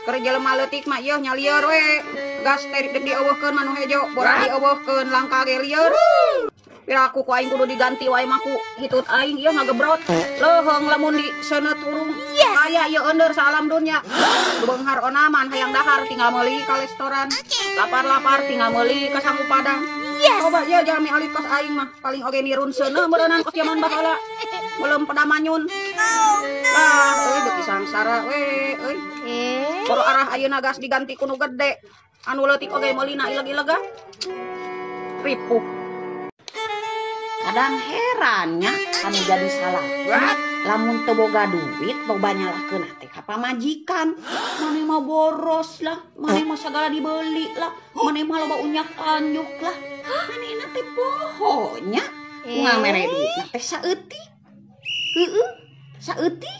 Keur jelema leutik mah ieu nya lieur we. Gas teh dieuweuhkeun mah nu hejo, borak dieuweuhkeun langka ge lieur. Piraku ku aing kudu diganti wae mah ku hitut aing ieu ngagebrot. Leuheung lamun di seuneut urung. Aya ieu eundeur saalam dunya. Beunghar onaman hayang dahar tinggal meuli ka restoran. Lapar-lapar tinggal meuli ka sangu padang. Coba ieu jalmi alit kos aing mah paling oge nirun seuneu meureunan kos jaman baheula. Belum pedamanyun. Lah euy beuki sangsara we euy. Boro arah ayeuna gas diganti ku nu gede. Anu leutik oge meulina ileg-ileg ah. Ripuh. Kadang herannya anu jadi salah. Lamun teu boga duit loba nyalahkeun teh ka pamajikan. Maneh mah boros lah, maneh mah sagala dibeli lah, maneh mah loba unyak-anyuk lah. Manehna teh poho nya. Ngamere duitna teh saeutik. Heueuh, saeutik.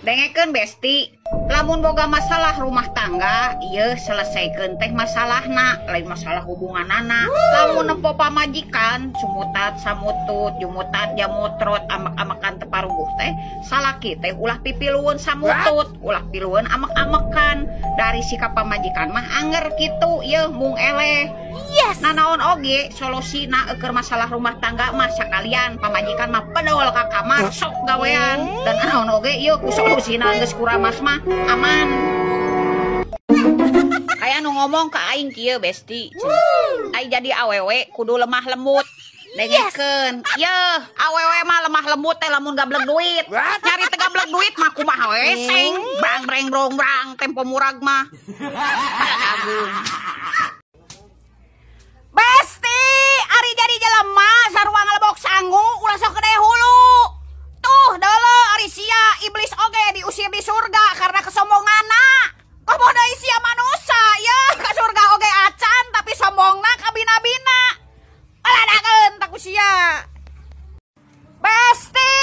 Dengekeun besti, lamun boga masalah rumah tangga, ieu selesaikeun teh masalahna, lain masalah hubunganana. Lamun nempo pamajikan, sumutat samutut, jumutat jamutrot, amek-amekan teu paruguh teh, salaki teh ulah pipilueun samutut, ulah pilueun amek-amekan. Dari sikap pamajikan mah anger kitu, ieu mung eleh. Yes. Nanaon oge solusina eueur masalah rumah tangga mah sakalian pamajikan mah pedol ka kamar sok gawean. Dan naon oge ieu ku solusina geus kuramas mah aman. Aya nu ngomong ka aing kieu besti. Ai jadi awewe kudu lemah lembut. Dengekeun. Yeuh, awewe mah lemah lembut teh lamun gablek duit. Nyari teh gablek duit mah kumaha we seng. Brang breng brong brang tempo murag mah. Agung. Besti, ari jadi jelema sarua ngalebok sangu ulah sok gede hulu. Tuh deuleu ari sia iblis oge diusir di surga karena kesombonganna. Komo deui sia manusa yeuh ka surga oge acan tapi sombongna ka bina-bina. Baladakeun tak ku sia. Besti,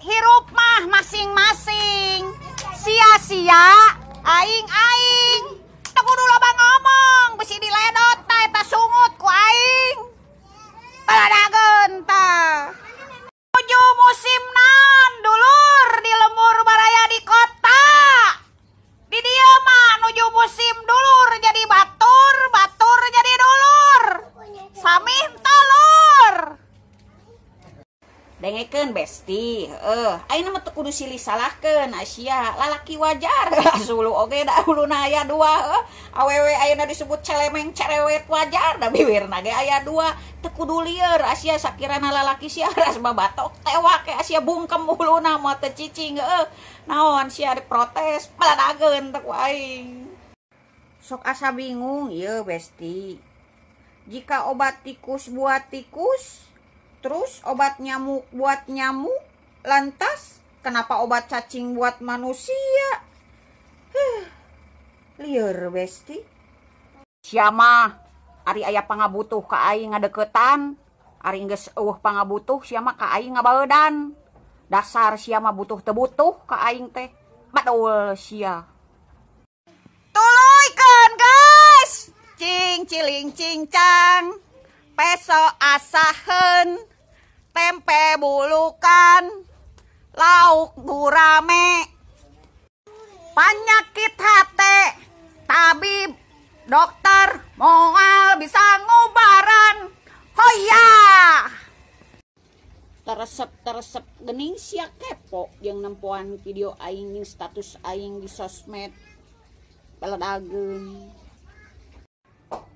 hirup mah masing-masing. Sia-sia aing-aing. Teu kudu loba ngomong, bisi diledot tah eta sungut ku aing. Baladakeun tah. Nuju musim naon dulur di lembur baraya di kota. Di dieu mah nuju musim dulur jadi batur, batur jadi dulur. Sami telur. Dengekeun besti, heueuh, ayeuna mah teu kudu silih salahkeun Asia, lalaki wajar. Sulu oge da huluna aya dua, heueuh. Awewe ayeuna disebut celemeng cerewet wajar, da biwirna ge aya dua. Teu kudu lieur Asia sakirana lalaki sia ras babatok tewak ke Asia bungkem huluna mah teu cicing heueuh. Naon sia diprotes, baladageun teh ku aing. Sok asa bingung ieu besti. Jika obat tikus buat tikus, terus obat nyamuk buat nyamuk, lantas kenapa obat cacing buat manusia? Huh, lieur besti. Sia mah ari aya pangabutuh ka aing ngadeukeutan, ari geus eueuh pangabutuh sia mah ka aing ngabaeudan. Dasar sia mah butuh teu butuh ka aing teh. Badul sia. Tuluykeun guys. Cing ciling cincang, peso asaheun, tempe bulukan, lauk gurame, panyakit hate, tabib, dokter, moal bisa ngubaran, hoya. Teresep-teresep gening sia kepo jeung nempoan video aing jeung status aing di sosmed. Beledageun.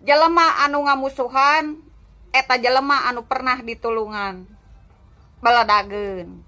Jelema anu ngamusuhan eta jelema anu pernah ditulungan. Beledageun.